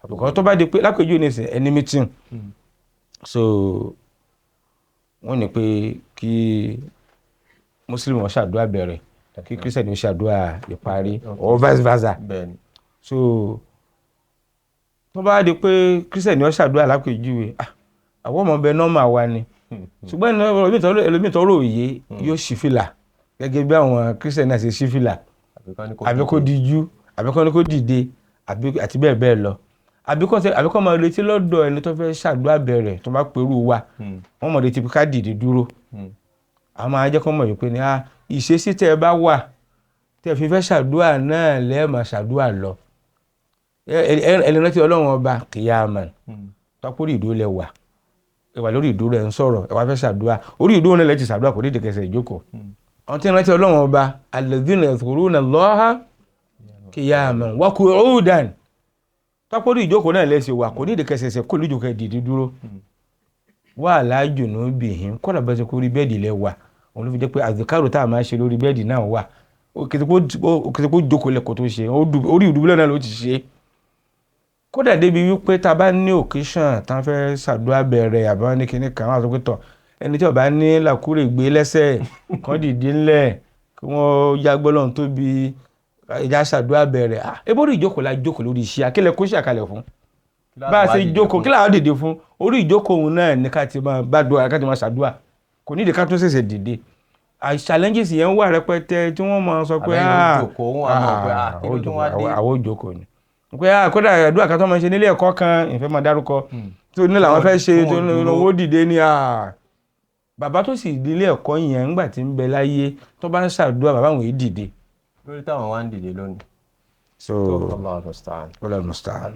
Because tó bá di pé lápèjúwe nísìn, ẹni meeting, so wọ́n ní pé kí Muslim wọn ṣàdúrà bẹ̀rẹ̀, kí Christian ó ṣàdúrà ìparí, or vice versa. So tó bá di pé Christian ó ṣàdúrà lápèjúwe, ah, àwọn ọmọ ọbẹ̀ normal wa ni, ṣùgbọ́n ẹlòmíì tó rò yé yóò ṣí fìlà gẹ́gẹ́ bí àwọn Christian náà ṣe ṣí fìlà, àbí kó dijú, àbí kó ní kó dìde, àbí àti bẹ́ẹ̀ bẹ́ẹ̀ lọ, àbí kó máa retí lọ́dọ̀ ẹni tó fẹ́ ṣàdúrà bẹ̀rẹ̀. Tó bá pẹ̀rù wa, wọ́n mọ̀ retí pé ká dìde dúró. A máa jẹ́ kó mọ̀ wípé ní ìṣesí tẹ́ ẹ bá wà tẹ́ ẹ fi fẹ́ ṣàdúrà náà lẹ́ẹ̀ máa ṣàdúrà lọ. Ẹ lè rántí Ọlọ́run Ọba qiyaman. Tọ́pọ̀ orí ìdúró lẹ wà, ẹ wà lórí ìdúró, ẹ ń sọ̀rọ̀, ẹ wá fẹ́ ṣàdúrà, orí ìdúró náà lẹ ti ṣàdúrà, kò ní ìdíkẹsẹ̀ ìjókòó. Àwọn tí ń rántí Ọlọ́run Ọba, alladhina yadhkuruna Allaha qiyaman wa qu'udan, tọ́pọ̀ orí ìjókòó náà lẹ ṣe wà, kò ní ìdíkẹsẹ̀ kò ní ìjókòó, dìde dúró. Wa ala junubihim, kọ́dà bá ṣe kó orí bẹ́ẹ̀dì lẹ wà. Òun ló fi jẹ́ pé àzìkárò tá a máa ṣe lórí bẹ́ẹ̀dì náà wà. Kìtìkó jókòó lẹ́kọ̀ọ́ tó ṣe, orí ìdúbúlẹ̀ náà ló ti ṣe. Kódà débi wípé tá a bá ní occasion tá a fẹ́ ṣàdúrà bẹ̀rẹ̀, àbá ní kinní kan, wọ́n á sọ pé tọ̀, ẹni tí ó bá ní làkúrè gbé lẹ́sẹ̀ kán dìde ńlẹ̀, kí wọ́n yá gbọ́lọ́run tóbi, ìjà ṣàdúrà bẹ̀rẹ̀. Ah, ebó orí ìjókòó la jókòó lórí iṣẹ́ akílẹ̀ kó ṣàkàlẹ̀ fún bá a ṣe jókòó, kí làwọn dìde fún? Orí ìjókòó òun náà ní ká ti máa gbàdúrà, ká ti máa ṣàdúrà, kò nídìí ká tún ṣẹ̀ṣẹ̀ dìde. Challenges yẹn wà rẹpẹtẹ tí wọ́n máa sọ pé àwọn òjòkó ni pé kódà àdúrà kan tó máa ń ṣe nílé ẹ̀kọ́ kan, ìfẹ́ máa dárúkọ, tó ní làwọn fẹ́ ṣe, tó ní owó dìde ní. Bàbá tó sì nílé ẹ̀kọ́ yẹn, ńgbà tí ń bẹ láyé, tó bá ń ṣàdúrà, bàbá àwọn yìí dìde. Lórí táwọn wá ń dìde lónìí. So, Allahu musta'an. Allahu musta'an.